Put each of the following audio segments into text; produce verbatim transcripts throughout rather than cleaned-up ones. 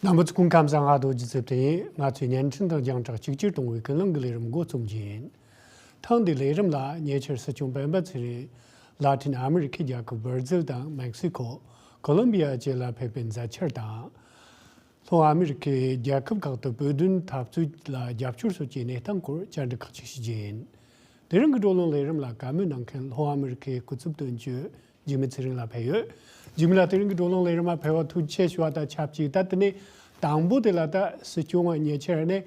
དང་པོ་ཚོ་སྐུ་ཁམས་བཟང་། ང་རྡོ་རྗེ་རྩེ་བ་ཡིན། ང་ཚོས་བརྙན་འཕྲིན་དང་རྒྱང་བསྒྲགས་གཅིག་གྱུར་གཏོང་བའི་ཀུན་གླེང་གི་ལས་རིམ་འགོ་རྩོམ་རྒྱུ་ཡིན། ཐེངས་འདིའི་ལས་རིམ་ལ་ཉེ་ཆར་སྲིད་སྐྱོང་སྤེན་པ་ཚེ་རིང་ལ་ཏིན་ཨ་མི་རི་ཁའི་རྒྱལ་ཁབ་སྦར་ཟིལ་དང་མེག་སི་ཀོ། ཀོ་ལོམ་བི་ཡ་བཅས་ལ་ཕེབས་པའི་མཛད་འཆར་དང་། ལྷོ་ཨ་མི་རི་ཁའི་རྒྱལ་ཁབ་ཁག་ཏུ་བོད་དོན་འཐབ་རྩོད་ལ་རྒྱབ་སྐྱོར་སོགས་ཀྱི་གནས་སྟངས་སྐོར་བཅར་འདྲི་ཁག་ཅིག་ཞུ་རྒྱུ་ཡིན། དེ་རིང་གི་བགྲོ་གླེང་ལས་རིམ་ལ་བཀའ་མོལ་གནང་མཁན་ལྷོ་ཨ་མི་རི་ཁའི་སྐུ་ཚབ་དོན་གཅོད་འཇིགས་མེད་ཚེ་རིང་ལགས་ཕེབས་ཡོད། འཇིགས་མེད་ལགས། དེ་རིང་གི་བགྲོ་གླེང་ལས་རིམ་མ་ཕེབས་པར་ཐུགས་རྗེ་ཆེ་ཞུ་བ་དང་ཆབས་ཅིག་ད་དེ་ནས་དང་པོ་དེ་ལ་ད་སྲིད་སྐྱོང་བ་ཉེ་ཆར་ནས་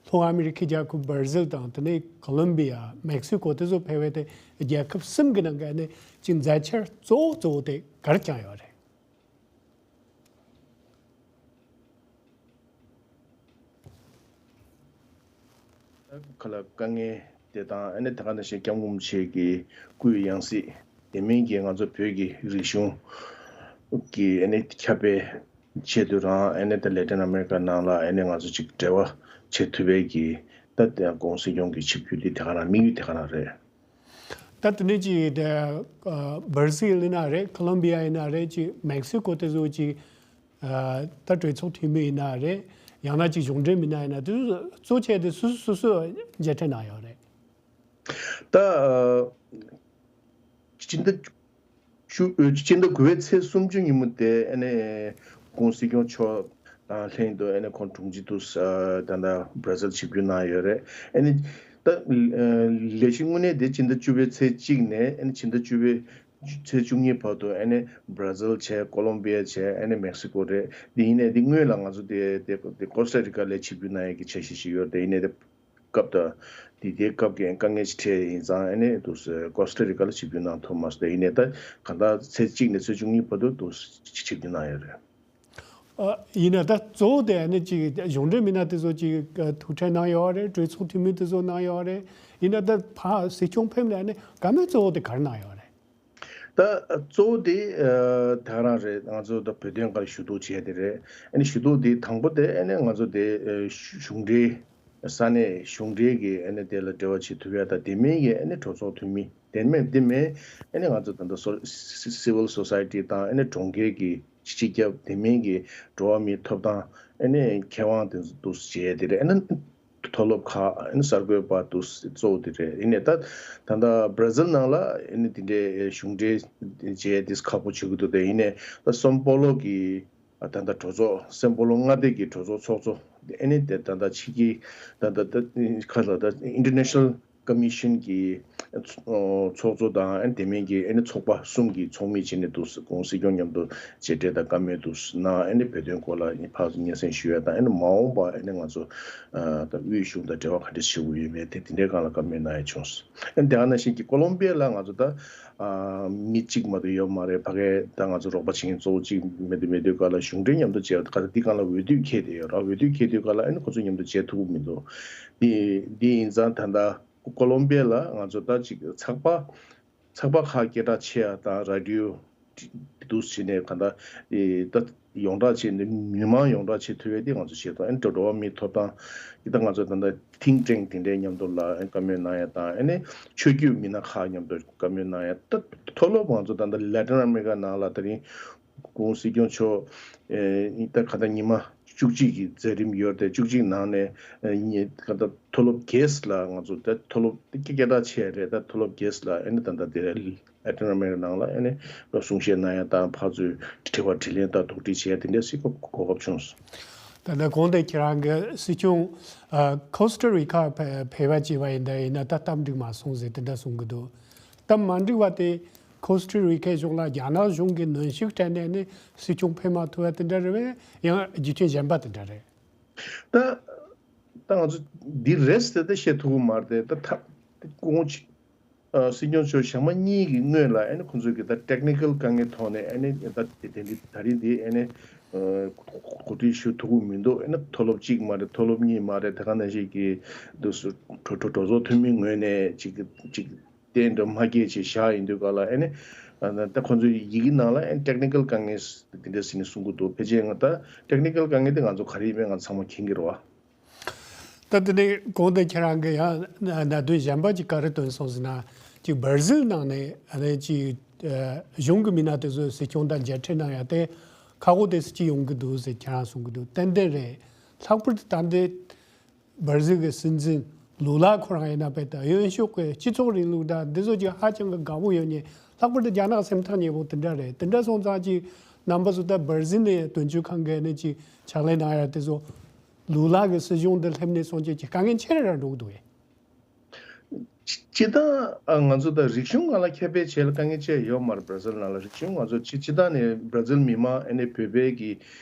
ལྷོ་ཨ་མི་རི་ཁའི་རྒྱལ་ཁབ་སྦར་ཟིལ་དང་དེ་ནས་ཀོ་ལོམ་བི་ཡ། མེག་སི་ཀོ་དེ་ཚོ་ཕེབས་པའི་དེ་རྒྱལ་ཁབ་གསུམ་གྱི་ནང་གི་ནས་ཅིག་མཛད་འཆར་གཙོ་བོ་གཙོ་བོ་དེ་ག་རེ་བསྐྱངས་ཡོད་རེད། ཁ་ལ་དཀའ་ངལ་དེ་དང་ཨ་ནི་ད་ག་ནང་བཞིན་སྐྱབས་མགོན་རིན་པོ་ཆེ་གི་སྐུའི་ཡང་སྲིད་དེ་མིན་གྱི་ང་ཚོ་བོད་ཀྱི་རིག་གཞུང་གི་ཨ་ནི་ཁྱབ་སྤེལ་ཆེད་དུ་རང་ཨ་ནི་ད་ལེ་ཏིན་ཨ་མེ་རི་ཀ་ནང་ལ་ཨ་ནི་ང་ཚོ་ཅིག་འབྲེལ་བ་བྱེད་ཐུབ་པའི་གི་ད་དེ་ཡང་སྐུ་ངོ་སྲིད་སྐྱོང་གི་ཆིབས་བསྒྱུར་དེ་དེ་ག་རང་དམིགས་ཡུལ་དེ་ག་རང་རེད། ད་དེ་ནས་ཀྱི་དེ་སྦར་ཟིལ་ཡིན་ན་རེད། ཀོ་ལོམ་བི་ཡ་ཡིན་ན་རེད། ཀྱི་མེག་སི་ཀོ་དེ་ཚོ་ཀྱི་ད་གྲོས་ཚོགས་འཐུས་མི་ཡིན་ན་རེད། ཡང་ན་ཅིག་གཞུང་འབྲེལ་མི་སྣ་ཡིན་ན་དེ་ཚོ་གཙོ་ཆེ་དེ་སུ་སུ་སུ་སུ་མཇལ་འཕྲད་གནང་ཡོད་རེད། ད་ཨ་སྤྱི་ཟླ་བཅུ་ཨ་སྤྱི་ཟླ་དགུ་པའི་ཚེས་སུམ་ཅུ་ཉིན་མོ་དེ་ཨ་ནི་སྐུ་ངོ་སྲིད་སྐྱོང་མཆོག་དང་ལྷན་དུ་ཨ་ནི་ཁོང་དྲུང་ཆེ་དུ་ས་ད་ལྟ་བྷ་ར་ཟིལ་ཆིབས་བསྒྱུར་གནང་ཡོད་རེད། ཨ་ནི་ད་ཨ་ལས་གཞི་དངོས་གནས་དེ་སྤྱི་ཟླ་བཅུ་པའི་ཚེས་གཅིག་ནས་ཨ་ནི་ཕྱི་ཟླ་བཅུ་པའི་ཚེས་བཅུ་གཉིས་བར་དུ་ཨ་ནི་བྷ་ར་ཟིལ་བྱས། ཀོ་ལོམ་བི་ཡ་བྱས། ཨ་ནི་མེག་སི་ཀོ་རེད། འདི་ཡིན་ནའི་འདི་སྔོན་ལ་ང་ཚོ་དེ་དེ་དེ་ཀོ་སྟ་རི་ཀ་ལ་ཆིབས་བསྒྱུར་གནང་ཡས་ཀྱི་འཆར་གཞི་ཞིག་ཡོད་རེད། དེ་ཡིན་ནའི་དེ་སྐབས་དང་དེ་དེའི་སྐབས་ཀྱི་དཀའ་ངལ་ཞིག་འཕྲད་ཡིན་ཙང་ཨ་ནི་དུ་ཀོ་སྟ་རི་ཀ་ལ་ཆིབས་བསྒྱུར་གནང་ཐུབ་མ་སོང་། དེ་ཡིན་ནའི་ད་གང་ལྟར་ཚེས་གཅིག་ནས་ཚེས་བཅུ་གཉིས་བར་དུ་དུ་ཆིབས་བསྒྱུར་གནང་ཡོད་རེད། ཨ། ཡིན་ན་ད་གཙོ་བོ་དེ་ཨ་ནི་ཅིག་གཞུང་འབྲེལ་མི་སྣ་དེ་ཚོ་ཅིག་ཐུག་འཕྲད་གནང་ཡོད་རེད། གྲོས་ཚོགས་འཐུས་མི་དེ་ཚོ་གནང་ཡོད་རེད། ཡིན་ན་ད་ཕ་སྲིད་སྐྱོང་ཕེབས་ནས་ཨ་ནི་བཀའ་མོལ་གཙོ་བོ་དེ་ག་རེ་གནང་ཡོད་རེད། ད་གཙོ་བོ་དེ་ཨ་ད་རང་རེད། ང་ཚོ་ད་བོད་དོན་སྒང་ཞུ་གཏུག་བྱས་དེ་རེད། ཨ་ནི་ཞུ་གཏུག་དེ་དང་པོ་དེ་ཨ་ནི་ང་ཚོ་དེ་ཨ་གཞུང་འབྲེལ་ས་གནས་གཞུང་འབྲེལ་གྱི་ཨ་ནི་དེ་ལ་འབྲེལ་བ་བྱེད་ཐུབ་ཡ་དང་། དེ་མིན་གྱི་ཨ་ནི་གྲོས་ཚོགས་འཐུས་མི། དེ་མིན་དེ་མིན་ཨ་ནི་ང་ཚོ་ད་ལྟ་སོ་སི་སི་ཝིལ་སོ་སའི་ཊི་དང་ཨ་ནི་གྲོང་ཁྱེར་གྱི་སྤྱི་ཁྱབ། དེ་མིན་གྱི་འགྲོ་བ་མིའི་ཐོབ་ཐང་ཨ་ནི་མཁས་དབང་དེ་ཚོ་འདུ་བྱས་དེ་རེད། ཨ་ནི་མཐོ་སློབ་ཁག་ཨ་ནི་གསར་འགོད་པ་འདུ་གཙོ་བོ་དེ་རེད། ཡིན་ནའི་ད་ད་ལྟ་བྷ་ར་ཟིལ་ནང་ལ་ཨ་ནི་དེ་འདྲའི་གཞུང་འབྲེལ་བྱས་དེ་ཁག་པོ་བྱེད་ཀྱི་འདུག་དེ་ཡིན་ནའི་ད་སོམ་པོ་ལོ་གི་ད་ལྟ་གྲོས་ཚོགས། སོམ་པོ་ལོ་མངའ་སྡེ་གི་གྲོས་ཚོགས་ཚོགས་གཙོ། ཨ་ནི་དེ་ད་ལྟ་ཕྱི་རྒྱལ་ད་ལྟ་ད་ཁ་ལ་ད་International Commission གི་ཚོགས་གཙོ་དང་ཨ་ནི་དེ་མིན་གྱི་ཨ་ནི་ཚོགས་པ་གསུམ་གྱི་ཚོགས་མི་བྱས་ནས་འདུག་སྐུ་ངོ་སྲིད་སྐྱོང་མཉམ་དུ་མཇལ་འཕྲད་དང་བཀའ་མོལ་འདུག་གནང་། ཨ་ནི་བོད་དོན་སྐོར་ལ་ཕར་སྙན་སེང་ཞུ་ཡ་དང་། ཨ་ནི་མ་འོངས་པ་ཨ་ནི་ང་ཚོ་ད་དབུས་གཞུང་དང་འབྲེལ་བ་ག་འདྲ་བྱེད་དགོས་ཡོད་མེད་དེ་དེ་འདྲའི་སྒང་ལ་བཀའ་མོལ་གནང་ཡ་བྱུང་སོང་། ཨ་ནི་དེ་ག་ནང་བཞིན་གྱི་ཀོ་ལོམ་བི་ཡ་ལ་ང་ཚོ་ད་མི་གཅིག་མ་གཏོགས་ཡོད་མ་རེད། ཕ་གིར་ད་ང་ཚོ་རོགས་པ་བྱེད་མཁན་གཙོ་བོ་གཅིག་མེད་དུས་མེད་དུས་སྐབས་ལ་གཞུང་འབྲེལ་མཉམ་དུ་བྱས། ག་ཚོད་འདི་སྒང་ལ་འོས་བསྡུ་འཁེལ་བསྡད་ཡོད་ར། འོས་བསྡུ་འཁེལ་དུས་སྐབས་ལ་ཨ་ནི་ཁོ་ཚོ་མཉམ་དུ་བྱེད་ཐུབ་ཀྱི་མི་འདུག་འདི་འདི་ཡིན་ཙང་ད་ལྟ་ཀོ་ལོམ་བི་ཡ་ལ་ང་ཚོ་ད་ཅིག་ཚགས་པར་ཚགས་པར་ཁག་སྐད་གྲགས་ཆེ་ཡ་དང་རེ་ཌི་ཡོ་འདུག་བྱས་ནས་ག་ད་ད་ཡོངས་གྲགས་བྱས་ནས་མི་མང་ཡོངས་གྲགས་བྱེད་ཐུབ་ཡ་དེ་ང་ཚོ་བྱེད་ཐུབ། ཨ་ནི་འགྲོ་བ་མིའི་ཐོབ་ཐང་གི་ད་ང་ཚོ་ད་ལྟ་ཐིང་ཀྲེང་དེ་འདྲའི་མཉམ་དུ་ལ་ཨ་ནི་བཀའ་མོལ་གནང་ཡ་དང་། ཨ་ནི་ཆོས་བརྒྱུད་མི་སྣ་ཁག་མཉམ་དུ་བཀའ་མོལ་གནང་ཡ། ད་མཐོ་སློབ་ང་ཚོ་ད་ལྟ་ལེ་ཏིན་ཨ་མེ་རི་ཀ་ནང་ལ་དེ་རིང་སྐུ་ངོ་སྲིད་སྐྱོང་མཆོག་ཨེ་ད་ག་ད་ཉི་མ་བཅུ་གཅིག་གི་མཛད་རིམ་ཡོད་དེ། བཅུ་གཅིག་ནང་ནས་ཨེ་ཉི་ག་ད་མཐོ་སློབ་བརྒྱད་ལ་ང་ཚོ་ད་མཐོ་སློབ་སྐད་གྲགས་ཆེ་རེད། ད་མཐོ་སློབ་བརྒྱད་ལ་ཨེ་ནི་ད་ད་དེ་ལེ་ཏིན་ཨ་མེ་རི་ཀ་ནང་ལ་ཨེ་ནི་གསུང་བཤད་གནང་ཡ་དང་། ཕར་ཚུར་དྲི་བ་དྲིས་ལན་དང་དོགས་འདྲི་བྱེད་ཡ་དེ་འདྲ་སྲིད་གོ་གོ་སྐབས་བྱུང་སོང་། ད་ལྟ་གོང་དུ་ཁྱེད་རང་གི་སྲིད་སྐྱོང་ཨ་ཁོ་སྟ་རི་ཀ་ཕེ་ཕེབས་པ་བྱས་པ་ཡིན་ད། ཡིན་ན་ད་སྟབས་འགྲིག་མ་སོང་ཟེར་དེ་འདྲ་གསུང་གི་འདུག་སྟབས་མ་འགྲིག་པ་དེ་ཁོ་སྟ་རི་ཀའི་གཞུང་ལ་རྒྱ་ནག་གཞུང་གིས་གནོན་ཤུགས་སྤྲད་ནས་ནི་སྲིད་སྐྱོང་ཕེབས་མ་ཐུབ་པ་དེ་འདྲ་རེད་པས། ཡང་རྒྱུ་རྐྱེན་གཞན་པ་དེ་འདྲ་རེད། ད་ད་ང་ཚོ་འདི་རེད་ཟེར་ད་བཤད་ཐུབ་ཀྱི་མ་རེད་དེ། ད་ཐབས་དེ་སྐུ་ངོ་ཆེ་ཨ་སྲིད་སྐྱོང་མཆོག་ཞག་མ་གཉིས་ཀྱི་སྔོན་ལ་ཨ་ནི་ཁོང་ཚོས་ཀྱི་ད་ཊེག་ནི་ཀལ་དཀའ་ངལ་ཐོག་ནས་ཨ་ནི་ད་དེ་དེ་འདི་ད་རིང་འདི་ཨ་ནི་ཨ་གོ་སྒྲིག་ཞུ་ཐུབ་ཀྱི་མི་འདུག་ཨ་ནི་མཐོ་སློབ་གཅིག་མ་རེད། མཐོ་སློབ་གཉིས་མ་རེད། དེ་ག་ནང་བཞིན་གྱི་འདུག་སུ་གྲོས་གྲོས་གྲོས་ཚོགས་འཐུས་མི་ངོས་ནས་ཅིག་ཅིག་གཏན་དུ་མ་སྐྱེལ་བྱས་བཞག་ཡིན་དུས་སྐབས་ལ་ཨ་ནི་ཨ་ད་ཁོང་ཚོའི་ཡི་གེ་ནང་ལ་ཨ་ནི་ཊེག་ནི་ཀལ་དཀའ་ངལ་འདི་འདྲ་ཟེར་ནས་གསུང་གི་འདུག་ཕལ་ཆེར་ང་ད་ཊེག་ནི་ཀལ་དཀའ་ངལ་དེ་ང་ཚོ་ག་རེ་ཡིན་མིན་ང་ཚང་མ་མཁྱེན་གྱི་རེད་བ། ད་དེ་ནས་གོང་དུ་ཁྱེད་རང་གིས་ཡང་གནད་དོན་གཞན་པ་ཅིག་ག་རེ་བཏོན་སོང་ཟེར་ན། ཅིག་སྦར་ཟིལ་ནང་ནས་ཨ་ནི་ཅིག་ཨ་གཞུང་གི་མི་སྣ་དེ་ཚོས་སྲིད་སྐྱོང་དང་མཇལ་འཕྲད་གནང་ཡ་དེ་ ཁག་པོ་དེ་ཅིག་ཡོང་གི་འདུག་ཟེར་ཁྱེད་རང་གསུང་གི་འདུག་ཏན་ཏན་རེད། ལྷག་པར་དུ་ད་ལྟའི་བར་ཛིལ་གྱི་སྲིད་འཛིན་ལུ་ལ་ཁོ་རང་ཡིན་ན་བལྟས་ཏེ་གཡོན་ཕྱོགས་ཀྱི་སྤྱི་ཚོགས་རིང་ལུགས་དང་འདི་ཚོ་ཅིག་ཧ་ཅང་གི་དགའ་པོ་ཡོད་ནས། ལྷག་པར་དུ་རྒྱ་ནག་སེམས་ཐག་ཉེ་པོ་དེ་འདྲ་རེད། དེ་འདྲ་སོང་ཙང་ཅིག་རྣམ་པ་ཚོ་ད་བར་ཛིལ་ནས་དོན་གཅོད་ཁང་གི་ནས་ཅིག་ཕྱག་ལས་གནང་ཡ་དེ་ཚོ་ལུ་ལ་གི་སྲིད་གཞུང་འདི་སླེབས་ནས་སོང་ཅིག་ཅིག་དཀའ་ངལ་ཆེ་རུ་ར་འགྲོ་གི་འདུག་གས། སྤྱི་སྤྱི་བཏང་ཨ་ང་ཚོ་ད་རིག་གཞུང་སྒང་ལ་ཁྱད་པར་བྱས་ལ་དཀའ་ངལ་ཅི་ཡང་ཡོད་མ་རེད། བར་ཛིལ་ནང་ལ་རིག་གཞུང་ང་ཚོ་སྤྱི་སྤྱི་བཏང་ནས་བར་ཛིལ་མི་མང་ཨ་ནི་བོད་པའི་གི་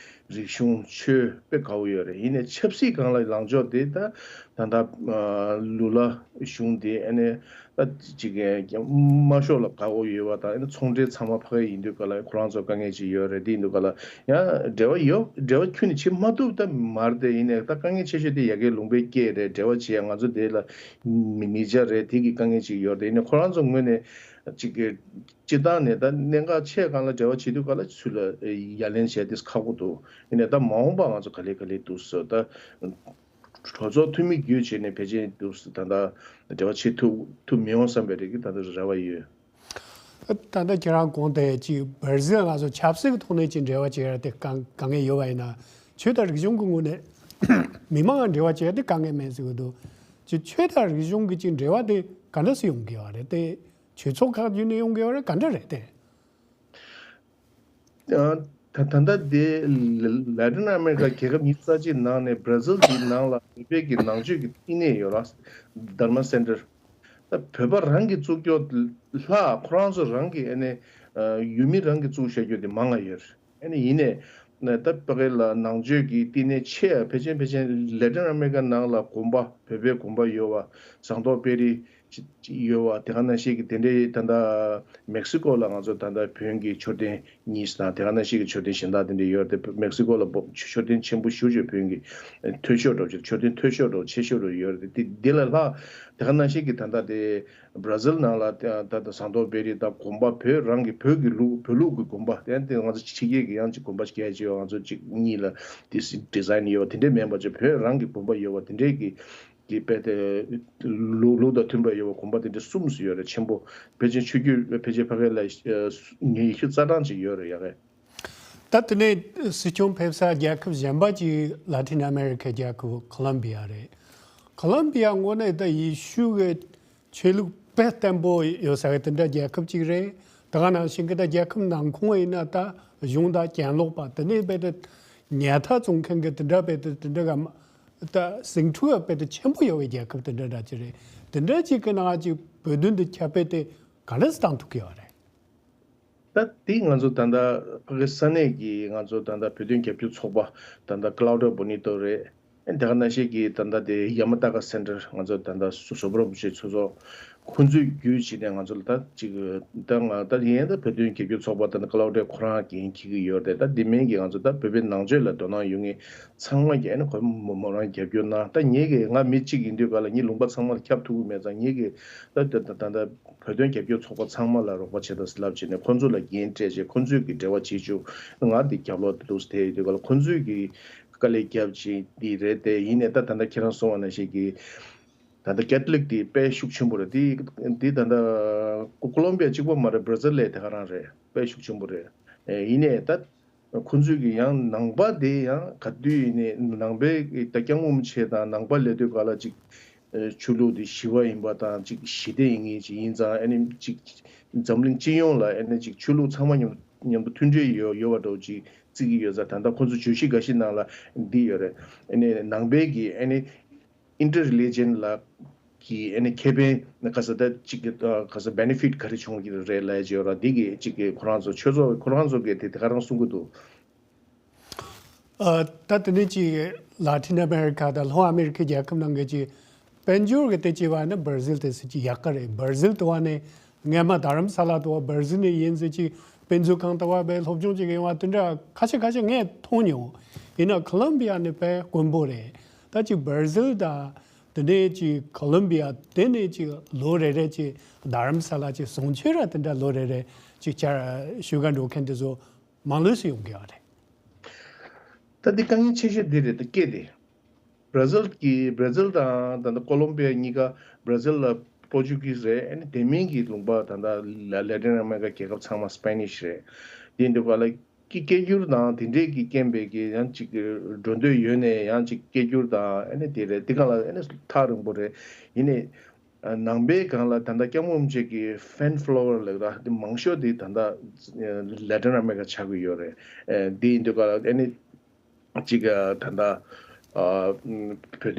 རིག་གཞུང་ཆོས་དཔེ་དགའ་བོ་ཡོད་རེད། ཡིན་ནའི་ཆབ་སྲིད་སྒང་ལ་ལངས་ཕྱོགས་དེ་ད་ད་ལྟ་ཨ་ལུ་ལ་གཞུང་དེ་ཨ་ནི་ད་ཅིག་དམར་ཤོག་ལ་དགའ་བོ་ཡོད་པ་དང་། ཨ་ནི་ཚོང་འབྲེལ་ཚང་མ་ཕ་གི་ཡིན་དུས་ག་ལ་ཁོ་རང་ཚོ་དཀའ་ངལ་ཅིག་ཡོད་རེད། དེ་ཡིན་དུས་ག་ལ་ཡང་འབྲེལ་བ་ཡོད། འབྲེལ་བ་ཁྱོན་ནས་བྱེད་མ་ཐུབ་ད་མ་རེད་དེ། ཡིན་ནའི་ད་དཀའ་ངལ་ཆེ་ཤོས་དེ་ཡ་གི་ལུང་པའི་སྐད་རེད། འབྲེལ་བ་བྱེད་ཡ་ང་ཚོ་དེ་ལ་མི་མི་བྱ་རེད། དེ་གི་དཀའ་ངལ་ཅིག་ཡོད་རེད། ཡིན་ནའི་ཁོ་རང་ཚོ་ངོས་ནས་ཅིག་གི་སྤྱི་བཏང་ནས་ད་གནད་འགག་ཆེ་སྒང་ལ་འབྲེལ་བ་བྱེད་དུས་ག་ལ་ཚུར་ལ་ཡ་ལན་བྱས་དེ་ཁག་པོ་འདུག་ཡིན་ནའི་ད་མ་འོངས་པ་ང་ཚོ་ག་ལེ་ག་ལེ་འདུག་སོ་ད་གྲོས་ཚོགས་འཐུས་མི་བརྒྱུད་བྱས་ནས་ཕལ་ཆེར་འདུག་སོ་ད་ད་འབྲེལ་བ་བྱེད་ཐུབ་ཐུབ་མི་ཡོང་བསམ་པའི་རིགས་ཀྱི་ད་ལྟ་རེ་བ་ཡོད། ད་ལྟ་ཁྱེད་རང་གོང་དེ་ཅིག་བར་ཛིལ་ང་ཚོ་ཆབ་སྲིད་ཀྱི་ཐོག་ནས་ཅིག་འབྲེལ་བ་བྱེད་ཡ་དེ་དཀའ་དཀའ་ངལ་ཡོད་པ་ཡིན་ན། ཆོས་དང་རིག་གཞུང་གི་ངོས་ནས་མི་མང་ང་འབྲེལ་བ་བྱེད་ཡ་དེ་དཀའ་ངལ་མེད་ཟེར་གི་འདུག་ཅིག་ཆོས་དང་རིག་གཞུང་གི་ཅིག་འབྲེལ་བ་དེ་ག་འདྲ་སེ་ཡོང་གི་ཡོད་རེད་དེ། ཆོས་ཚོགས་ཁག་བརྒྱུད་ནས་ཡོང་གི་ཡོད་རེད། ག་འདྲ་རེད་དེ། ཨ་ད་ད་ལྟ་དེ་ལ་ལ་ཏིན་ཨ་མེ་རི་ཀ་རྒྱལ་ཁབ་ཉི་ཤུ་རྩ་གཅིག་ནང་ནས་བར་ཛིལ་གྱི་ནང་ལ་བོད་པའི་གི་ནང་ཆོས་ཀྱི་བསྟི་གནས་ཡོད་ར། དྷརྨ་སེན་ཊར། ད་བོད་པ་རང་གིས་བཙུགས་རྒྱུ་ལྷག་ཁོ་རང་ཚོ་རང་གི་ཨ་ནི་ཡུལ་མི་རང་གིས་བཙུགས་བཞག་རྒྱུ་དེ་མང་ང་ཡོད་རེད། ཨ་ནི་ཡིན་ནའི་ད་ཕ་གི་ལ་ནང་ཆོས་ཀྱི་བསྟི་གནས་ཆེ་བ་ཕལ་ཆེར་ཕལ་ཆེར་ལ་ཏིན་ཨ་མེ་རི་ཀ་ནང་ལ་དགོན་པ་བོད་པའི་དགོན་པ་ཡོད་པ་ཟངས་མདོག་དཔལ་རི་ཅིག་ཅིག་ཡོད་པ། དེ་ག་ནང་བཞིན་གྱི་དེ་འདྲའི་ད་ལྟ་མེག་སི་ཀོ་ལ་ང་ཚོ་ད་ལྟ་བོན་གྱི་མཆོད་རྟེན་གཉིས་དང་། དེ་ག་ནང་བཞིན་གྱི་མཆོད་རྟེན་གཞན་དག་དེ་འདྲ་ཡོད་རེད་དེ། མེག་སི་ཀོ་ལ་བོ་མཆོད་རྟེན་ཆེན་པོ་ཞེ་པོ་ཅིག་བོན་གྱི་མཐོ་ཤོས་འདྲ་བོ་ཅིག་མཆོད་རྟེན་མཐོ་ཤོས་འདྲ་བོ་ཆེ་ཤོས་འདྲ་བོ་ཡོད་རེད་དེ། འདི་ལ་ལྷག་དེ་ག་ནང་བཞིན་གྱི་ད་ལྟ་དེ་བར་ཛིལ་ནང་ལ་ད་ད་ཟངས་མདོག་དཔལ་རི་དང་དགོན་པ་བོད་རང་གི་བོད་ཀྱི་ལུགས་བོད་ལུགས་ཀྱི་དགོན་པ་དེ་ང་ཚོ་ཕྱི་རྒྱལ་གྱི་ཡང་ཅིག་དགོན་པ་སྐད་ཅིག་ཡོད། ང་ཚོ་ཅིག་གཉིས་ལ་དེ་ཌི་ཛའིན་ཡོད་པ་དེ་འདྲའི་མིན་པ་ཅིག་བོད་རང་གི་དགོན་པ་ཡོད་པ་དེ་འདྲའི་གི་གི་དཔེ་དེ་ལུགས་ལུགས་དང་མཐུན་པ་ཡོད་པ་དགོན་པ་དེ་འདྲ་གསུམ་ཙམ་ཡོད་རེད། ཆེན་པོ་ཕལ་ཆེར་ཆོས་བརྒྱུད་ཕལ་ཆེར་ཕ་གི་ལ་ཉི་ཤུ་རྩ་གྲངས་ཅིག་ཡོད་རེད་ཡ་གི། ད་དེ་ནས་སྲིད་སྐྱོང་ཕེབས་ས་རྒྱལ་ཁབ་གཞན་པ་ཅིག་ལ་ཏིན་ཨ་མེ་རི་ཁའི་རྒྱལ་ཁབ་ཁོ་ལམ་བི་ཡ་རེད། ཁོ་ལམ་བི་ཡ་ངོས་ནས་ད་ཡེ་ཤུ་གི་ཆོས་ལུགས་དཔེ་བརྟན་པོ་ཡོད་ས་གི་དེ་འདྲ་རྒྱལ་ཁབ་ཅིག་རེད། དེ་ག་ནང་བཞིན་གི་ད་རྒྱལ་ཁབ་ནང་ཁོངས་ཡིན་ན་ད་གཞུང་དང་གྱེན་ལོག་པ་དེ་ནས་དཔེ་དེ་ཉལ་ཐ་བཙོང་མཁན་གི་དེ་འདྲ་དཔེ་དེ་དེ་འདྲ་ག་མ་ད་ཟིང་འཁྲུག་ག་དཔེ་དེ་ཆེན་པོ་ཡོད་པའི་རྒྱལ་ཁབ་དེ་འདྲ་འདྲ་ཅིག་རེད། དེ་འདྲ་ཅིག་གི་ནང་ཅིག་བོད་དོན་དེ་ཁྱབ་སྤེལ་དེ་ག་འདྲ་སེ་བཏང་ཐུབ་ཀྱི་ཡོད་རེད། ད་དེ་ང་ཚོ་ད་ལྟ་ཕ་གི་ས་གནས་ཀྱི་ང་ཚོ་ད་ལྟ་བོད་དོན་རྒྱབ་སྐྱོར་ཚོགས་པ་ད་ལྟ་ཀླའོ་ཌི་ཡ་བྷོ་ནི་ཏོ་རེད། དེ་ག་ནང་བཞིན་གྱི་ད་ལྟ་དེ་ཡ་མ་ཏ་ཀ་སེན་ཊར་ང་ཚོ་ད་ལྟ་བཟོ་བཟོ་འབྲུ་རིན་པོ་ཆེ་ཚོགས་གཙོ་ཁོང་ཚོས་བརྒྱུད་བྱས་ནས་ང་ཚོ་ལ་ད་ཅིག་ད་ང་ད་ཡིན་ད་བོད་དོན་རྒྱབ་སྐྱོར་ཚོགས་པ་ད་ལྟ་ཀླའོ་ཌི་ཡ་ཁོ་རང་འགན་འཁྱེར་གྱི་ཡོད་རེད། ད་དེ་མིན་གྱི་ང་ཚོ་ད་བོད་པའི་ནང་ཆོས་ལ་དོ་སྣང་ཡོད་མཁན་ཚང་མ་གིས་ཨ་ནི་ཁོ་མོ་མོ་རང་རྒྱབ་སྐྱོར་གནང་། ད་ངེད་ཀྱི་ང་མི་གཅིག་ཡིན་དུས་ག་ལ་ངའི་ལུང་པ་ཚང་མ་ལ་ཁྱབ་ཐུབ་ཀྱི་མེད་ཙང་། ངེད་ཀྱི་ད་ད་ད་ད་བོད་དོན་རྒྱབ་སྐྱོར་ཚོགས་པ་ཚང་མ་ལ་རོགས་པ་བྱེད་དང་ལབ་བྱས་ནས་ཁོང་ཚོ་ལ་འགན་སྤྲད་བྱས་ཁོང་ཚོས་ཀྱི་འབྲེལ་བ་བྱེད་བཅུག་ང་འདི་རྒྱབ་ལོགས་དེ་འདུག་སེ་དེ་ཡོད་དུས་ག་ལ་ཁོང་ཚོས་ཀྱི་དཀའ་ལས་རྒྱབ་བྱས་འདི་རེད་དེ། ཡིན་ནའི་ད་ད་ལྟ་ཁྱེད་རང་གསུངས་པ་ནང་བཞིན་གྱི་ད་ལྟ་ཀེ་ཐོ་ལིག་དེ་དཔེ་ཤུགས་ཆེན་པོ་རེད། དེ་དེ་ད་ལྟ་ཀོ་ལོམ་བི་ཡ་གཅིག་པོ་མ་རེད། བྷར་ཛིལ་ལ་དེ་ག་རང་རེད། དཔེ་ཤུགས་ཆེན་པོ་རེད། ཨེ་ཡིན་ནའི་ད་ཁོ་ཚོས་ཀྱི་ཡང་ནང་པ་དེ་ཡང་ག་དུས་ཡིན་ནའི་ནང་པའི་ད་སྐྱབས་མགོན་རིན་པོ་ཆེ་དང་ནང་པ་སླེབས་དུས་ག་ལ་ཅིག་ཨེ་ཆོས་ལུགས་དེ་ཞི་བ་ཡིན་པ་དང་ཅིག་ཞི་བདེ་ཡིན་མཁན་ཅིག་ཡིན་ཙང་། ཨ་ནི་ཅིག་འཛམ་གླིང་སྤྱི་ཡོངས་ལ་ཨ་ནི་ཅིག་ཆོས་ལུགས་ཚང་མ་མཉམ་མཉམ་དུ་མཐུན་སྒྲིལ་ཡོད་ཡོད་པ་འདྲ་བོ་ཅིག་བརྩི་གི་ཡོད་ཙང་། ད་ལྟ་ཁོ་ཚོ་བརྗོད་གཞི་འགའ་ཤས་ནང་ལ་འདི་ཡོད་རེད། ཨ་ནི་ནང་པའི་གི་ཨ་ནི་ཨིན་ཊར་རི་ལི་ཇན་ལ་གི་ཨ་ནི་ཁེ་ཕན་ག་ས་ད་ཅིག་གི་ག་ས་བེ་ནེ་ཕིཊ་ག་རེ་བྱུང་གི་རེད་ལབ་ཀྱི་ཡོད་ར། འདི་གི་ཅིག་གི་ཁོ་རང་ཚོ་ཆོས་ཚོགས་ཁོ་རང་ཚོ་གི་དེ་དེ་ག་རང་གསུང་གི་འདུག་ཨ་ད་དེ་ནས་ཅིག་ལ་ཏིན་ཨ་མེ་རི་ཁ་དང་ལྷོ་ཨ་མེ་རི་ཁའི་རྒྱལ་ཁབ་ནང་གི་ཅིག་དཔལ་འབྱོར་གི་དེ་ཅིག་བ་ནི་བར་ཛིལ་དེ་སུ་ཅིག་ཡག་ག་རེད། བར་ཛིལ་དུ་བ་ནི་སྔས་མ་དྷ་རམ་ས་ལ་དུ་བ་བར་ཛིལ་ནས་ཡིན་ཟེར་ཅིག་དཔེ་མཛོད་ཁང་དུ་བ་བའི་སློབ་སྦྱོང་ཅིག་ཡོང་བ་དེ་འདྲ་ཁ་ཤས་ཁ་ཤས་ངས་མཐོང་མྱོང་། ཡིན་ན་ཁོ་ལོམ་བི་ཡ་ནི་དཔེ་དཀོན་པོ་རེད། ད་ཅིག་བར་ཛིལ་དང་དེ་ནས་ཅིག་ཁོ་ལོམ་བི་ཡ་དེ་ནས་ཅིག་ལོ་རེ་རེ་ཅིག་དྷ་རམ་ས་ལ་ཅིག་གསུང་ཆོས་ར་དེ་འདྲ་ལོ་རེ་རེ་ཅིག་བཅར་ཞུ་ག་འགྲོ་མཁན་དེ་ཚོ་མང་ལོས་སུ་ཡོང་གི་ཡོད་རེད། ད་འདི་དཀའ་ངལ་ཆེ་ཤོས་འདི་རེད། ད་སྐད་དེ་བྷར་ཛིལ་གྱི་བྷར་ཛིལ་དང་ད་ལྟ་ཀོ་ལོམ་བི་ཡ་གཉིས་ཀ། བྷར་ཛིལ་ལ་པོར་ཅུ་གིས་རེད། ཨ་ནི་དེ་མིན་གྱི་ལུང་པ་ད་ལྟ་ལ་ལ་ཏིན་ཨ་མེ་རི་ཀ་རྒྱལ་ཁབ་ཚང་མ་སི་པེ་ནིཤ་རེད། དེ་འདུག་ག་ལ་ ཀྱི་སྐད་སྒྱུར་དང་དེ་འདྲས་ཀྱི་རྐྱེན་པས་ཀྱི་ཡང་ཅིག་འགྲོ་འདོད་ཡོད་ནས་ཡང་ཅིག་སྐད་སྒྱུར་དང་ཨ་ནི་དེ་རེད། དེ་གང་ལ་ཨ་ནི་ཐག་རིང་པོ་རེད། ཡིན་ནའི་ནང་པའི་སྒང་ལ་ད་ལྟ་སྐྱབས་མགོན་རིན་པོ་ཆེ་གི་ཕེན་ཕོ་ལོ་ཝར་ལབ་ར་དེ་མང་ཤོས་དེ་ད་ལྟ་ལེ་ཊིན་ཨ་མེ་རི་ཀ་ཆགས་ཀྱི་ཡོད་རེད། དེ་ཡིན་དུས་ག་ལ་ཨ་ནི་ཅིག་ད་ལྟ་བོད་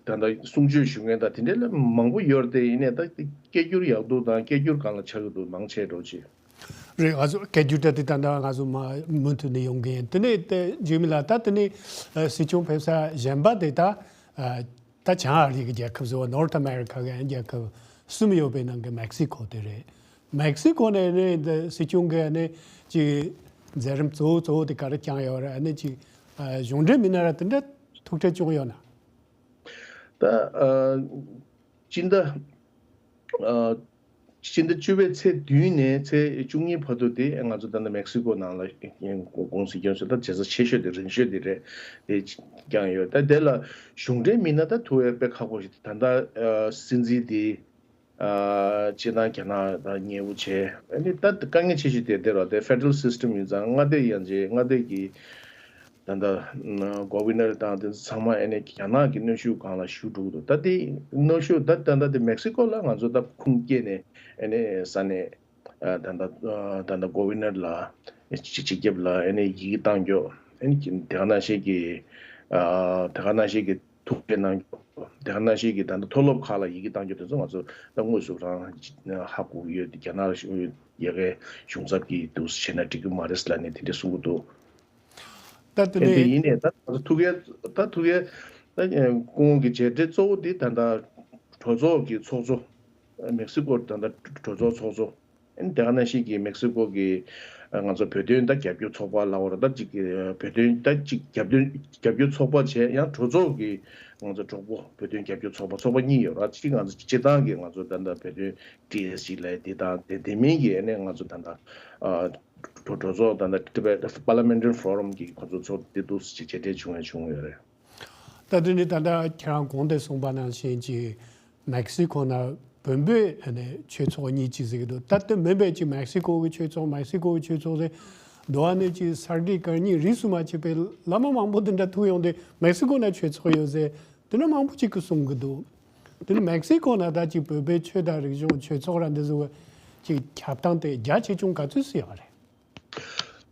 དོན་ད་ལྟ་གསུང་ཆོས་ཞུ་མཁན་དང་དེ་འདྲ་ལ་མང་པོ་ཡོད་རེད། དེ་ཡིན་ནའི་ད་སྐད་སྒྱུར་ཡག་སྡུག་དང་སྐད་སྒྱུར་གང་ལ་ཆགས་ཀྱི་འདུག་མང་ཆེ་འགྲོ་ཆེ། རེད། ང་ཚོ་སྐད་སྒྱུར་ད་དེ་ད་ལྟ་ང་ཚོ་མ་མུ་མཐུད་ནས་ཡོང་གི་ཡིན། དེ་ནས་དེ་འཇིགས་མེད་ལགས་ད་དེ་ནས་སྲིད་སྐྱོང་ཕེབས་ས་གཞན་པ་དེ་ད་ད་བྱང་ཨ་རི་གི་རྒྱལ་ཁབ་བཟོ་བ་ནོར་ཐ་ཨ་མེ་རི་ཀ་གི་རྒྱལ་ཁབ་གསུམ་ཡོད་པའི་ནང་གི་མེག་སི་ཀོ་དེ་རེད། མེག་སི་ཀོ་ནས་ནས་སྲིད་སྐྱོང་གི་ནས་ཅིག་མཛད་རིམ་གཙོ་བོ་གཙོ་བོ་དེ་ག་རེ་བསྐྱངས་ཡོད་རེད། ནས་ཅིག་གཞུང་འབྲེལ་མི་སྣ་ར་དེ་འདྲ་ཐུག་འཕྲད་བྱུང་ཡོད་ན། ད་ཨ་སྤྱི་ཟླ་ཨ་སྤྱི་ཟླ་བཅུ་པའི་ཚེས་བདུན་ནས་ཚེས་བཅུ་གཉིས་བར་དུ་དེ་ང་ཚོ་ད་ལྟ་མེག་སི་ཀོ་ནང་ལ་ཀུང་སི་སྐྱོང་ཚོ་ད་བྱེད་ས་ཆེ་ཤོས་དེ་རིང་ཤོས་དེ་རེད། དེ་བསྐྱངས་ཡོད། ད་དེ་ལ་གཞུང་འབྲེལ་མི་སྣ་ད་ཐུག་ཡས་དཔེ་ཁག་པོ་ཞིག་ད་ལྟ་ཨ་སྲིད་འཛིན་དེ་ཨ་སྤྱིར་བཏང་རྒྱ་ནག་དང་མཉེས་པོ་བྱས། ཨ་ནི་ད་དཀའ་ངལ་ཆེ་ཤོས་དེ་དེ་རེད། དེ་ཕེ་ཌ་རལ་སིས་ཊམ་ཡིན་ཙང་མངའ་སྡེ་ཡན་ཆད་མངའ་སྡེ་གི་ད་ལྟ་གོ་ཝི་ནར་དང་དེ་ཚང་མ་ཨ་ནི་རྒྱ་ནག་གི་གནོན་ཤུགས་སྒང་ལ་ཞུགས་འགྲོ་གི་འདུག་ད་དེ་གནོན་ཤུགས་ད་ད་ལྟ་དེ་མེག་སི་ཀོ་ལ་ང་ཚོ་ད་ཁུངས་སྐྱེལ་ནས་ཨ་ནི་ས་གནས་ཨ་ད་ལྟ་ཨ་ད་ལྟ་གོ་ཝི་ནར་ལ་སྤྱི་སྤྱི་ཁྱབ་ལ་ཨ་ནི་ཡི་གེ་བཏང་རྒྱུ། ཨ་ནི་དེ་ག་ནང་བཞིན་གྱི་ཨ་དེ་ག་ནང་བཞིན་གྱི་ཐུག་འཕྲད་གནང་རྒྱུ། དེ་ག་ནང་བཞིན་གྱི་ད་ལྟ་མཐོ་སློབ་ཁག་ལ་ཡི་གེ་བཏང་རྒྱུ་དེ་ཚོ་ང་ཚོ་ད་དངོས་སུ་རང་ཧ་གོ་གི་ཡོད། རྒྱ་ནག་ཡ་གའི་གཞུང་ཚབ་ཀྱིས་འདུག་བྱས་ན་འགྲིག་གི་མ་རེད་ལབ་ནས་དེ་འདྲ་གསུང་གི་འདུག་ད་དེ་དེ་ནས་ཡིན་ནའི་ད་ང་ཚོ་ཐུག་ཡས་ད་ཐུག་ཡས་ད་སྐུ་ངོ་གི་མཇལ་འཕྲད་གཙོ་བོ་དེ་ད་ལྟ་གྲོས་ཚོགས་ཀྱི་ཚོགས་གཙོ། མེག་སི་ཀོ་ད་ལྟ་གྲོས་ཚོགས་ཚོགས་གཙོ། ཨ་ནི་དེ་ག་ནང་བཞིན་གྱི་མེག་སི་ཀོ་གི་ང་ཚོ་བོད་དོན་ད་རྒྱབ་སྐྱོར་ཚོགས་པ་ལབ་པ་རེད། ད་ཅིག་བོད་དོན་ད་ཅིག་རྒྱབ་དོན་རྒྱབ་སྐྱོར་ཚོགས་པ་བྱས། ཡང་གྲོས་ཚོགས་ཀྱི་ང་ཚོ་གྲོགས་པོ་བོད་དོན་རྒྱབ་སྐྱོར་ཚོགས་པ་ཚོགས་པ་གཉིས་ཡོད་རེད། གཅིག་ང་ཚོ་སྤྱིར་བཏང་གི་ང་ཚོ་ད་ལྟ་བོད་དོན་ཊི་ཨེས་ཇི་ལབ་དེ་དང་དེ་དེ་མིན་གྱི་ཨ་ནི་ང་ཚོ་ད་ལྟ་ཨ་གྲོས་གྲོས་ཚོགས་ད་ལྟ་Tibet Parliamentary Forum གི་ཁོ་ཚོ་ཚོགས་དེ་འདུག་ཅིག་མཇལ་འཕྲད་བྱུང་ཡང་བྱུང་ཡོད་རེད། ད་དེ་ནི་ད་ལྟ་ཁྱེད་རང་གོང་དུ་གསུངས་པ་ནང་བཞིན་གྱི་མེག་སི་ཀོ་ན་བོད་པའི་ཨ་ནི་ཆོས་ཚོགས་གཉིས་ཅིག་ཟེར་གྱི་འདུག་ད་ལྟ་མིན་པའི་ཅིག་མེག་སི་ཀོ་གི་ཆོས་ཚོགས་མེག་སི་ཀོ་གི་ཆོས་ཚོགས་ཟེར་འདུག་ཨ་ནི་ཅིག་གསར་བསྒྲིགས་གང་ཉིད་རིས་སུ་མ་ཆད་པའི་བླ་མ་མང་པོ་འདི་འདྲ་ཐུག་ཡོང་དུས་མེག་སི་ཀོ་ན་ཆོས་ཚོགས་ཡོད་ཟེར་དེ་འདྲ་མང་པོ་ཅིག་གིས་གསུང་གི་འདུག་དེ་ནི་མེག་སི་ཀོ་ན་ད་ཅིག་བོད་པའི་ཆོས་དང་རིག་གཞུང་ཆོས་ཚོགས་ར་འདི་ཚོ་ཅིག་ཁྱབ་སྟངས་དེ་རྒྱ་ཆེ་ཆུང་ག་ཚོད་སུ་ཡོད་རེད།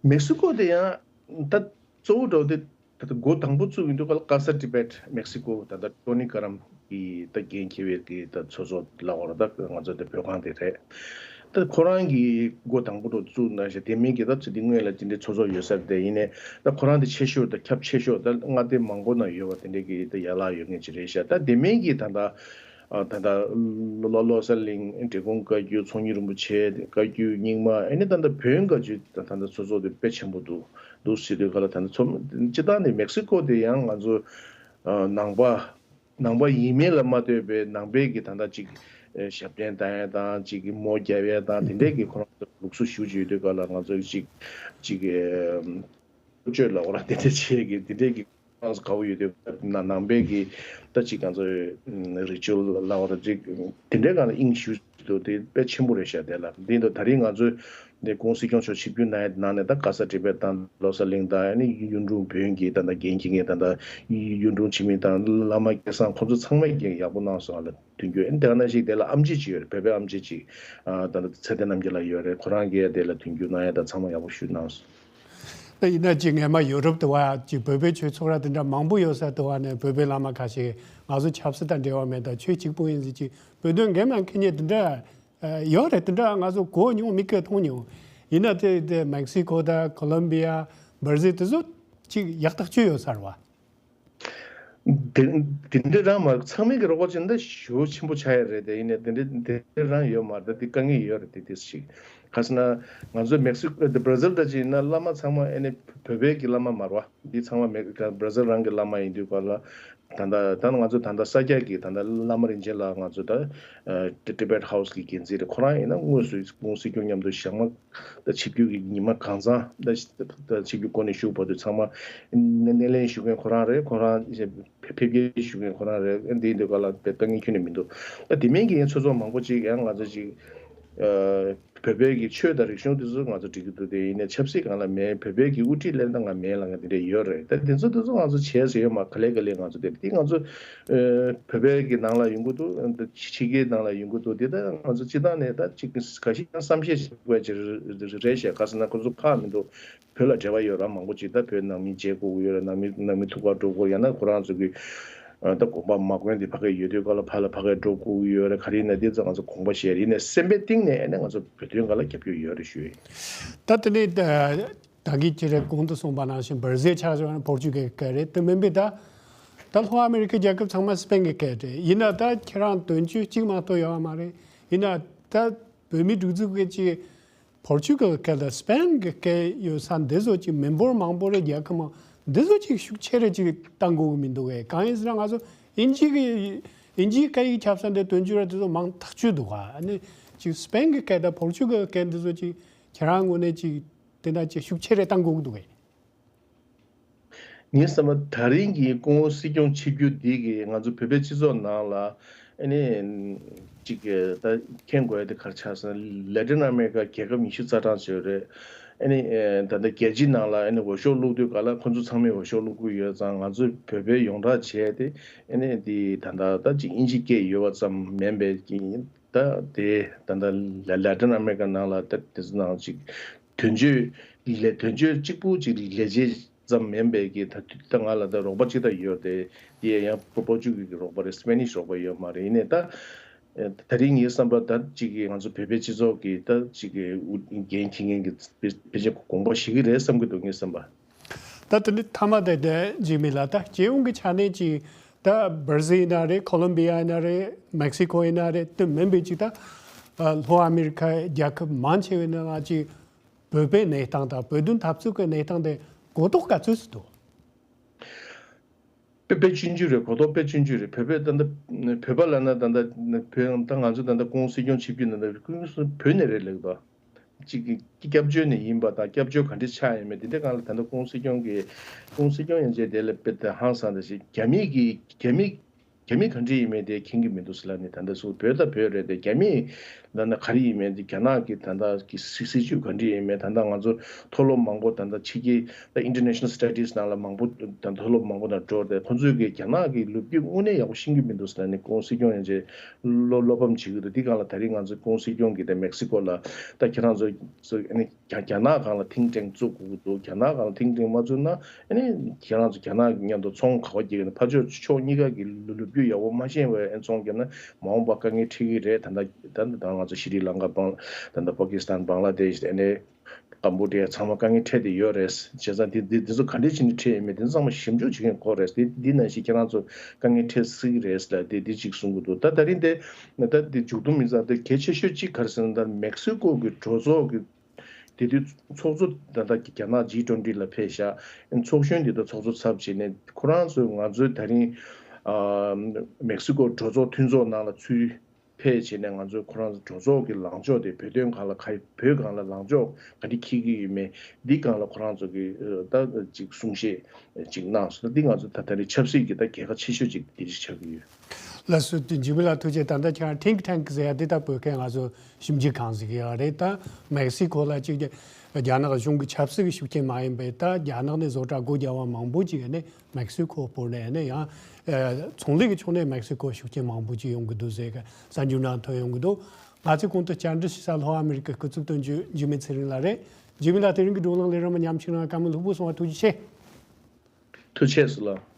མེག་སི་ཀོ་དེ་ཡང་ད་གཙོ་བོ་འགྲོ་དེ་ད་ལྟ་འགོ་དང་པོ་བཙུགས་ཡིན་དུས་ག་ལ་ཀ་ས་ཏི་བེད་མེག་སི་ཀོ་ད་ལྟ་ཊོ་ནི་ཀ་རམ་གྱི་ད་འགན་འཁྱེར་བའི་གི་ད་ཚོགས་གཙོ་ལབ་དགོས་རེད། ད་ང་ཚོ་དེ་བོད་ཁང་དེ་རེད། ད་ཁོ་རང་གིས་འགོ་དང་པོ་འགྲོ་བཙུགས་གནང་ཞེས་དེ་མིན་གྱི་ད་ཚོད་འདི་སྔོན་ལ་དེ་འདྲའི་ཚོགས་གཙོ་ཡོད་ས་རེད། དེ་ཡིན་ནའི་ད་ཁོ་རང་དེ་ཆེ་ཤོས་ད་ཁྱབ་ཆེ་ཤོས་ད་མངའ་སྡེ་མང་པོ་ནང་ཡོད་པ་དེ་འདྲའི་གི་ད་ཡན་ལག་ཡོད་མཁན་ཅིག་རེད་ཤག་ད་དེ་མིན་གྱི་ད་ད་ཨ་ད་ལྟ་བློ་བློ་གསལ་གླིང་འབྲས་སྤུངས་བཀའ་བརྒྱུད་ཚོགས་གཉིས་རིན་པོ་ཆེ་བཀའ་བརྒྱུད་རྙིང་མ་ཨ་ནི་ད་ལྟ་བོན་བཀའ་བརྒྱུད་ད་ད་ལྟ་ཚོགས་གཙོ་དེ་དཔེ་ཆེན་པོ་འདུག་འདུག་ཟེར་དུས་ག་ལ་ད་ལྟ་ཚོགས་སྤྱི་བཏང་ནས་མེག་སི་ཀོ་དེ་ཡང་ང་ཚོ་ཨ་ནང་པ་ནང་པ་ཡིན་མིན་ལ་མ་ལྟོས་པའི་ནང་པའི་གི་ད་ལྟ་ཅིག་ཨ་ཞབས་བརྟན་བཏང་ཡས་དང་ཅིག་གི་མོ་རྒྱབ་ཡས་དང་དེ་འདྲའི་གི་ཁོ་རང་ཚོ་ལུགས་སྲོལ་ཞེ་པོ་ཅིག་ཡོད་དུས་ག་ལ་ང་ཚོ་ཅིག་ཅིག་ཨ་སྤྱོད་ལ་འོ་ར་དེ་འདྲ་བྱས་ཀྱི་དེ་འདྲའི་གི་ཁོང་ཚོ་དགའ་པོ་ཡོད་དུས་ན་ནང་པའི་གི་ད་ཅིག་ང་ཚོ་རི་ཅུ་ལ་འོ་ར་ཅིག་དེ་འདྲའི་སྒང་ལ་དབྱིངས་ཞུགས་འདུག་དེ་དཔེ་ཆེན་པོ་རེད་ཤག་དེ་ལ་འདི་འདུག་ད་རིང་ང་ཚོས་འདི་ཀུང་སི་སྐྱོང་མཆོག་ཆིབས་བསྒྱུར་གནང་ཡ་ནང་ནས་ད་ག་ས་ཏི་བེད་དང་བློ་གསལ་གླིང་དང་ཨ་ནི་གཡུང་དྲུང་བོན་གྱི་ད་ད་འགན་འཁྱེར་མཁན་ད་ད་གཡུང་དྲུང་འཆི་མེད་དང་བླ་མ་སྐལ་བཟང་ཁོང་ཚོ་ཚང་མས་འགན་ཡག་པོ་གནང་སོང་ཨ་ལ། མདུན་སྐྱོད་ཨེ་དེ་ག་ནང་བཞིན་དེ་ལ་ཨེམ་ཆི་ཅིག་ཡོད་རེད། བོད་པའི་ཨེམ་ཆི་ཅིག་ཨ་ད་ལྟ་ཚེ་བརྟན་རྣམ་རྒྱལ་ལགས་ཡོད་རེད། ཁོ་རང་གིས་དེ་ལ་མདུན་སྐྱོད་གནང་ཡ་ད་ཚང་མ་ཡག་པོ་ཞུས་གནང་སོང་། ད་ཡིན་ན་ཅིག་སྔས་མ་ཡུ་རོབ་དུ་བ་ཅིག་བོད་པའི་ཆོས་ཚོགས་ར་དེ་འདྲ་མང་པོ་ཡོད་ས་དུ་བ་ནས་བོད་པའི་བླ་མ་ཁ་ཤས་ང་ཚོ་ཆབ་སྲིད་དང་འབྲེལ་བ་མེད་ད་ཆོས་གཅིག་པུ་ཡིན་ཟེར་ཅིག་བོད་དོན་འགན་མ་འཁྱེར་མཁན་དེ་འདྲ་ཡོད་རེད། དེ་འདྲ་ང་ཚོ་གོ་མྱོང་མིག་གིས་མཐོང་མྱོང་། ཡིན་ན་དེ་དེ་མེག་སི་ཀོ་དང་ཁོ་ལོམ་བི་ཡ་བར་ཟིལ་དེ་ཚོ་ཅིག་ཡག་ཐག་ཆོད་ཡོད་ས་རེད་བ། དེ་དེ་འདྲ་རང་མ་ཚང་མས་ཀྱི་རོགས་པ་བྱས་ན་ད་ཞེ་པོ་ཆེན་པོ་ཆགས་ཡ་རེད། དེ་ཡིན་ནའི་དེ་འདྲ་དེ་འདྲ་རང་ཡོད་མ་རེད། ད་དེ་དཀའ་ངལ་ཡོད་རེད། དེ་དེ་ཞིག་ག་ཟེར་ན་ང་ཚོ་མེག་སི་ཀོ་དེ་བྷར་ཟིལ་ད་ཅིག་ཡིན་ན་བླ་མ་ཚང་མ་ཨེ་ནི་བོད་པའི་གི་བླ་མ་མ་རེད་བ། འདི་ཚང་མ་མེག་བྷར་ཟིལ་རང་གི་བླ་མ་ཡིན་དུས་ག་ལ་ད་ད་ད་ང་ཚོ་ད་ད་ས་སྐྱ་གི་ད་ད་བླ་མ་རིན་ཆེན་ལགས་ང་ཚོ་ད་ཨ་ཊི་བེད་ཧའུ་སི་གི་འགན་འཛིན་རེད། ཁོ་རང་ཡིན་ན་དངོས་སུ་ཀུང་སི་སྐྱོང་མཉམ་དུ་ཞག་མ་ད་ཆིབས་བསྒྱུར་གྱི་ཉི་མ་གང་ཚང་ད་ད་ཆིབས་བསྒྱུར་གོ་ནས་བཞུགས་བར་དུ་ཚང་མ་སྣེ་ལེན་ཞུ་མཁན་ཁོ་རང་རེད། ཁོ་རང་ཕེབས་སྐྱེལ་ཞུ་མཁན་ཁོ་རང་རེད། འདི་འདི་ག་ལ་དཔེ་དཀའ་ངལ་ཁྱོན་ནས་མི་འདུག་ད་དེ་མིན་གྱི་ཡང་ཚོགས་གཙོ་མང་པོ་ཅིག་ཡང་ང་ཚོ་ཅིག་ཨ་ བོད་པའི་གི་ཆོས་དང་རིག་གཞུང་དེ་ཚོ་ང་ཚོ་འགྲིག་གི་འདུག་དེ་ཡིན་ནའི་ཆབ་སྲིད་སྒང་ལ་མེད། བོད་པའི་གི་དབུ་ཁྲིད་སླེབས་ན་ང་མེད་ལབ་མཁན་དེ་འདྲ་ཡོད་རེད། ད་དེ་ཚོ་དེ་ཚོ་ང་ཚོ་བྱས་ཟེར་ཡོད་མ། ག་ལེ་ག་ལེ་ང་ཚོ་དེ་དེ་ང་ཚོ་ཨ་བོད་པའི་གི་ནང་ལ་ཡོང་གི་འདུག་ཕྱི་རྒྱལ་ནང་ལ་ཡོང་གི་འདུག་དེ་ད་ང་ཚོ་སྤྱི་བཏང་ནས་ད་ཅིག་ག་ཤེད་ཡང་བསམ་ཤེས་བྱེད་དགོས་ཅིག་རེད་ཤག་ག་ཟེར་ན་ཁོ་ཚོ་ཁག་མི་འདུག་བོད་ལ་འབྲེལ་བ་ཡོད་ར་མང་པོ་ཅིག་ད་བོད་ནང་མི་མཇལ་དགོས་ཀྱི་ཡོད་ར། ནང་མི་ནང་མི་ཐུག་པར་འགྲོ་དགོས། ཡང་ན་ཁོ་རང་ཚོ་གི་ད་དགོངས་པ་མ་དགོངས་དེ་ཕ་གིར་ཡོད་དུས་སྐབས་ལ་ཕར་ལ་ཕ་གིར་འགྲོ་དགོས་ཀྱི་ཡོད་ར། ག་རེ་ཡིན་ན་དེ་ཚོ་ང་ཚོ་དགོངས་པ་བཞེས་རེད། ཡིན་ནའི་སེམས་པའི་གཏིང་ནས་ཨ་ནི་ང་ཚོ་བོད་དོན་སྒང་ལ་རྒྱབ་སྐྱོར་ཡོད་རེད་ཞུ་ཡིན། ད་དེ་ནས་ད་ད་གིན་ཁྱེད་རང་གོང་དུ་གསུངས་པ་ནང་བཞིན་བྷར་ཛིལ་ཆགས་བཞག་ན་པོར་ཅུ་གལ་གི་སྐད་རེད། དེ་མིན་པའི་ད་ད་ལྷོ་ཨ་མེ་རི་ཁའི་རྒྱལ་ཁབ་ཚང་མ་སི་པེན་གི་སྐད་རེད། ཡིན་ན་ད་ཁྱེད་རང་དོན་གཅོད་གཅིག་མ་གཏོགས་ཡོད་མ་རེད། ཡིན་ན་ད་བོད་མི་སྒྲིག་འཛུགས་གི་ཅིག་པོར་ཅུ་གལ་གི་སྐད་དང་སི་པེན་གི་སྐད་ཡོད་ས་འདི་ཚོ་ཅིག་མི་འབོར་མང་པོ་རེད། རྒྱལ་ཁབ་མང་འདི་ཚོ་ཅིག་ཤུགས་ཆེ་རེ་ཅིག་གཏང་དགོས་གི་མི་འདུག་གས། གང་ཡིན་ཟེར་ན་ང་ཚོ་དབྱིན་ཇི་གི་དབྱིན་ཇིའི་སྐད་ཡིག་ཁྱབ་ས་འདི་དོན་གཅོད་ར་དེ་ཚོ་མང་ཐག་ཆོད་འདུག་ག་ཨ་ནི་ཅིག་སི་པེན་གི་སྐད་དང་པོར་ཅུ་གལ་གི་སྐད་འདི་ཚོ་ཅིག་ཁྱེད་རང་ངོས་ནས་ཅིག་དེ་འདྲ་ཅིག་ཤུགས་ཆེ་རེ་གཏང་དགོས་གི་འདུག་གས། ངའི་བསམ་པ་ད་རིང་གི་སྐུ་ངོ་སྲིད་སྐྱོང་ཆིབས་བསྒྱུར་འདི་གིས་ང་ཚོ་བོད་པའི་སྤྱི་ཚོགས་ནང་ལ་ཨ་ནི་ཅིག་ད་མཁྱེན་དགོས་ཡ་དེ་ག་རེ་ཆགས་སོང་། ལ་ཏིན་ཨ་མེ་རི་ཀ་རྒྱལ་ཁབ་ཉི་ཤུ་རྩ་གྲངས་ཅིག་ཡོད་རེད། ཨ་ནི་ད་ལྟ་རྒྱལ་སྤྱིའི་ནང་ལ་ཨ་ནི་འོས་ཤོག་བླུགས་དུས་ག་ལ་ཁོ་ཚོ་ཚང་མས་འོས་ཤོག་བླུགས་ཀྱི་ཡོད་ཙང་། ང་ཚོས་བོད་པས་ཡོངས་གྲགས་བྱས་ཏེ་ཨ་ནི་འདི་ད་ལྟ་ད་ཅིག་དབྱིན་ཇི་སྐད་ཡོད་པ་ཙམ་མིན་པའི་གི་ད་དེ་ད་ལྟ་ལ་ལ་ཏིན་ཨ་མེ་རི་ཀ་ནང་ལ་ད་དེ་ཚོ་ནང་ཅིག་དོན་གཅོད་ལས་དོན་གཅོད་གཅིག་པུ་གཅིག་ལས་བྱེད་ཙམ་མིན་པའི་གི་ད་དུས་ད་ང་ལ་ད་རོགས་པ་གཅིག་ད་ཡོད་དེ། དེ་ཡང་པོ་པོ་ཅུ་གི་རོགས་པ་རེད། སི་པེ་ནིཤ་རོགས་པ་ཡོད་མ་རེད། ཡིན་ནའི་ད་ད་རིང་ངའི་བསམ་པ་ད་གཅིག་གི་ང་ཚོ་བོད་པའི་སྤྱི་ཚོགས་ཀྱི་ད་གཅིག་གི་འགན་འཁྱེར་མཁན་གྱི་ཕལ་ཆེར་དགོངས་པ་བཞེས་ཀྱི་རེད་བསམ་གྱི་འདུག་ངའི་བསམ་པ། ད་དེ་ནི་མཐའ་མ་དེ་དེ་འཇིགས་མེད་ལགས། ད་སྤྱི་ཡོངས་ཀྱི་ཆ་ནས་ཅིག་ད་བྷར་ཛིལ་ཡིན་ན་རེད། ཁོ་ལོམ་བི་ཡ་ཡིན་ན་རེད། མེག་སི་ཁོ་ཡིན་ན་རེད། དེ་མིན་པའི་ཅིག་ད་ལྷོ་ཨ་མེ་རི་ཁ་རྒྱལ་ཁབ་མང་ཆེ་བའི་ནང་ལ་ཅིག་བོད་པའི་གནས་སྟངས་དང་བོད་དོན་འཐབ་རྩོད་ཀྱི་གནས་སྟངས་དེ་གོ་རྟོགས་ག་ཚོད་ཅིག་འདུག་དཔེ་དཔེ་ཆུང་ཆུང་རེད། གོ་རྟོགས་དཔེ་ཆུང་ཆུང་རེད། བོད་པའི་ད་ལྟ་བོད་པ་ལབ་ན་ད་ལྟ་བོད་ད་ང་ཚོ་ད་ལྟ་སྐུ་ངོ་སྲིད་སྐྱོང་ཆིབས་བསྒྱུར་ནང་ལ་སྐུ་ངོ་བོད་ནས་རེད་ལབ་ཀྱི་འདུག་གཅིག་གི་སྐྱབས་བཅོལ་ནས་ཡིན་པ་དང་སྐྱབས་བཅོལ་ག་འདྲ་ཆགས་ཡོད་མེད་དེ་འདྲ་སྒང་ལ་ད་ལྟ་སྐུ་ངོ་སྲིད་སྐྱོང་གིས་སྐུ་ངོ་སྲིད་སྐྱོང་ཡན་ཆད་དེ་ལ་དཔེ་ད་ཧང་སངས་ད་ཞིག་རྒྱ་མི་གི་རྒྱ་མི་རྒྱ་མི་ག་འདྲ་ཡིན་མེད་དེ་མཁྱེན་གྱི་མི་འདུག་ཟེར་ལབ་ནས། ད་ལྟ་སུ་བོད་ད་བོད་རེད་དེ་རྒྱ་མི་ལབ་ན་ག་རེ་ཡིན་མེད་དེ། རྒྱ་ནག་གི་ད་ལྟ་གི་སྲིད་སྲིད་ཇུས་ག་འདྲ་ཡིན་མེད། ད་ལྟ་ང་ཚོ་མཐོ་སློབ་མང་པོ་ད་ལྟ་ཕྱི་རྒྱལ་ད་International Studies ནང་ལ་མང་པོ་ད་མཐོ་སློབ་མང་པོ་ནང་འགྲོ་དེ་ཁོང་ཚོས་གི་རྒྱ་ནག་གི་ལོ་རྒྱུས་དངོས་གནས་ཡག་པོ་ཤེས་ཀྱི་མི་འདུག་ཟེར་ནས་སྐུ་ངོ་སྲིད་སྐྱོང་ཡན་ཆད་བློ་བློ་ཕམ་བྱེད་ཀྱི་འདུག་དེ་སྒང་ལ་ད་རིང་ང་ཚོ་སྐུ་ངོ་སྲིད་སྐྱོང་གིས་ད་མེག་སི་ཀོ་ལ་ད་ཁྱེད་རང་ཚོ་ཚོ་ཨ་ནི་རྒྱ་རྒྱ་ནག་སྒང་ལ་think tank བཙུགས་དགོས་ཀྱི་འདུག་རྒྱ་ནག་སྒང་ལ་think tank མ་བཙུགས་ན་ཨ་ནི་ཁྱེད་རང་ཚོ་རྒྱ་ནག་མཉམ་དུ་ཚོང་ག་པར་རྒྱག་གི་ན། ཕར་ཕྱོགས་ཕྱོགས་གཉིས་ཀ་གི་ལོ་ལོ་རྒྱུས་ཡག་པོ་མ་ཤེས་པའི་ཨ་ནི་ཚོང་བརྒྱབ་ན་མ་འོངས་པ་དཀའ་ངལ་འཕྲད་ཀྱི་རེད། ད་ལྟ་ད་ལྟ་ང་ཚོ་ཤྲི་ལང་ཀ་སྤང་ད་ལྟ་པ་ཀི་སི་ཐན་བང་ལ་དེ་ཤ་ཨ་ནི་ཀམ་བུ་ཌི་ཡ་ཚང་མ་དཀའ་ངལ་འཕྲད་དེ་ཡོད་རེད། བྱས་ཙང་དེ་དེ་དེ་ཚོ་ག་འདྲས་བྱས་ནས་འཕྲད་ཡོད་མེད་དེ་ཚོ་ཚང་མ་ཞིབ་འཇུག་བྱེད་མཁན་ཁོ་རེད། དེ་དེ་ནང་བཞིན་ཁྱེད་རང་ཚོ་དཀའ་ངལ་འཕྲད་སྲིད་ཀྱི་རེད་ལ་དེ་དེ་གཅིག་གསུང་གི་འདུག་ད་ད་རིང་དེ་ད་དེ་མཇུག་བསྡོམས་ཡིན་ཙང་དེ་གལ་ཆེ་ཤོས་གཅིག་ག་རེ་ཟེར་ན། ད་མེག་སི་ཀོ་གི་གྲོས་ཚོགས་ཀྱི་དེ་དུས་ཚོགས་གཙོ་ད་ལྟ་རྒྱ་ནག་ཇི་ཊོན་ཊི་ལ་ཕེབས་ཤག་ཚོགས་གཞོན་དེ་ད་ཚོགས་གཙོ་ཚབ་བྱས་ནས་ཁོ་རང་ཚོས་ང་ཚོའི་ད་རིང་ཨ་མེག་སི་ཀོ་གྲོས་ཚོགས་མཐུན་ཚོགས་ནང་ལ་ཚུར་ཕེབས་བྱས་ནས་ང་ཚོའི་ཁོ་རང་ཚོ་གྲོས་ཚོགས་ཀྱི་ལངས་ཕྱོགས་དེ་བོད་དོན་སྒང་ལ་ག་བོད་སྒང་ལ་ལངས་ཕྱོགས་ག་འདྲ་འཁྱེར་གྱི་ཡོད་མེད་འདི་སྒང་ལ་ཁོ་རང་ཚོ་གི་ད་ཅིག་གསུང་བཤད་ཅིག་གནང་སོང་། འདི་ང་ཚོ་ད་ད་རེས་ཆབ་སྲིད་ཀྱི་ད་རྒྱལ་ཁ་ཆེ་ཤོས་ཅིག་དེ་ཅིག་ཆགས་ཀྱི་ཡོད། ལགས་སོ། དེ་འཇིགས་མེད་ལགས་ཐུགས་རྗེ། ད་ལྟ་ཁྱེད་རང་think tank ཟེར་ཡ་འདི་ལྟ་བུ་གས་ང་ཚོ་ཞིབ་འཇུག་ཁང་ཟེར་གྱི་ཡོད་རེད། ད་མེག་སི་ཀོ་ལ་གཅིག་རྒྱ་ནག་གཞུང་གི་ཆབ་སྲིད་ཀྱི་ཤུགས་རྐྱེན་མ་ཡིན་པའི་ད་རྒྱ་ནག་ནས་བཟོ་གྲྭ་སྒོ་རྒྱག་པ་མང་པོ་ཅིག་ནས་མེག་སི་ཀོ་བོད་ནས་ནས་ཡང་ཚོང་ལས་ཀྱི་ཕྱོགས་ནས་མེག་སི་ཀོ་ཤུགས་རྐྱེན་མང་པོ་ཅིག་ཡོང་གི་འདུག་ཟེར་གི་གསར་འགྱུར་ནང་ཐོན་ཡོང་གི་འདུག་ང་ཚོས་གོང་དུ་བཅར་འདྲི་ཞུ་ས་ལྷོ་ཨ་མེ་རི་ཀའི་སྐུ་ཚབ་དོན་གཅོད་འཇིགས་མེད་ཚེ་རིང་ལགས་རེད། འཇིགས་མེད་ལགས་དེ་རིང་གི་བགྲོ་གླེང་ལས་རིམ་མཉམ་ཞུགས་གནང་བཀའ་མོལ་ལྷུག་པོ་གསུང་བ་ཐུགས་རྗེ་ཆེ། ཐུགས་རྗེ་ཆེ་ལགས།